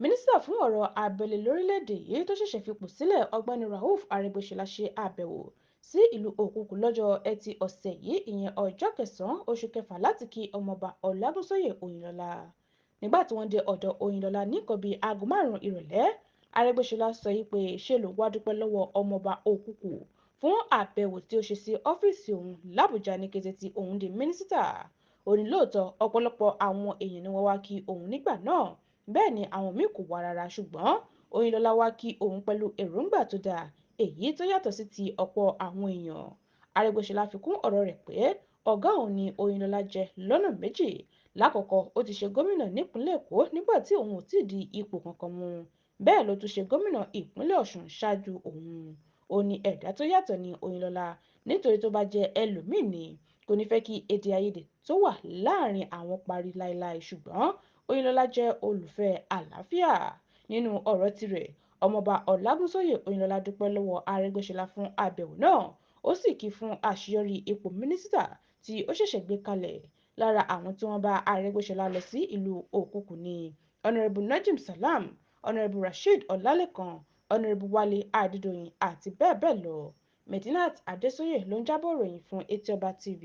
Mínísítà fún ọ̀rọ̀ abẹ́lé lórílẹ̀‐èdè yìí tó ṣẹ̀ṣẹ̀ fipò sílẹ̀, Ọ̀gbẹ́ni Rauf Arẹ́gbẹ́ṣọlá, ṣe àbẹ̀wò sí ìlú Òkùkù lọ́jọ́ Ẹtì ọ̀sẹ̀ yìí, ìyẹn ọjọ́ kẹsàn-án oṣù kẹfà, láti kí Ọmọọba Ọlágúnsóyè Òyìnlọ́lá. Nígbà tí wọ́n dé ọ̀dọ̀ Òyìnlọ́lá ní nǹkan bíi aago 5 ìrọ̀lẹ́, Arẹ́gbẹ́ṣọlá sọ pé ṣe lòun wá dúpẹ́ lọ́wọ́ Ọmọọba Òkùkù fún àbẹ̀wò tí ó ṣe sí ọ́fíìsì òun làbújá ní kété tí òun di mínísítà. Ó ní lóòótọ́ ọ̀pọ̀lọpọ̀ àwọn èèyàn ni wọ́n wá kí òun nígbà náà, bẹ́ẹ̀ ni àwọn míì kò wá rárá, ṣùgbọ́n Òyìnlọ́lá wá kí òun pẹ̀lú èròǹgbà tó dáa, èyí tó yàtọ̀ sí ti ọ̀pọ̀ àwọn èèyàn. Arẹ́gbẹ́ṣọlá fi kún ọ̀rọ̀ rẹ̀ pé ọ̀gá òun ni Òyìnlọ́lá jẹ́ lọ́nà méjì. Lákọ̀ọ́kọ́, ó ti ṣe gómìnà nípìnlẹ̀ Èkó nígbà tí òun ò tíì di ipò kankan mú, bẹ́ẹ̀ ló tún ṣe gómìnà ìpínlẹ̀ Ọ̀ṣun ṣáájú òun. Ó ní ẹ̀dá tó yàtọ̀ ní Òyìnlọ́lá, nítorí tó bá jẹ́ ẹlòmíì ni kò ní fẹ́ kí èdè àìyedè tó wà láàrin àwọn parí láéláé, ṣùgbọ́n Òyìnlọ́lá jẹ́ olùfẹ́ àlàáfíà. Nínú ọ̀rọ̀ tirẹ̀, Ọmọọba Ọlágúnsóyè Òyìnlọ́lá dúpẹ́ lọ́wọ́ Arẹ́gbẹ́ṣọlá fún àbẹ̀wò náà, ó sì kí i fún àṣeyọrí ipò mínísítà tí ó ṣẹ̀ṣẹ̀ gbé kalẹ̀. Lára àwọn tí wọ́n bá Arẹ́gbẹ́ṣọlá lọ sí ìlú Òkùkù ni Ọ̀nàrẹ́bù Najim Salam, Ọ̀nàrẹ́bù Rasheed Ọlálékan, Ọ̀nàrẹ́bù Wálé Adédoyin àti bẹ́ẹ̀ bẹ́ẹ̀ lọ. Medinat Adésóyè ló ń jábọ̀ ìròyìn fún Etí Ọba TV.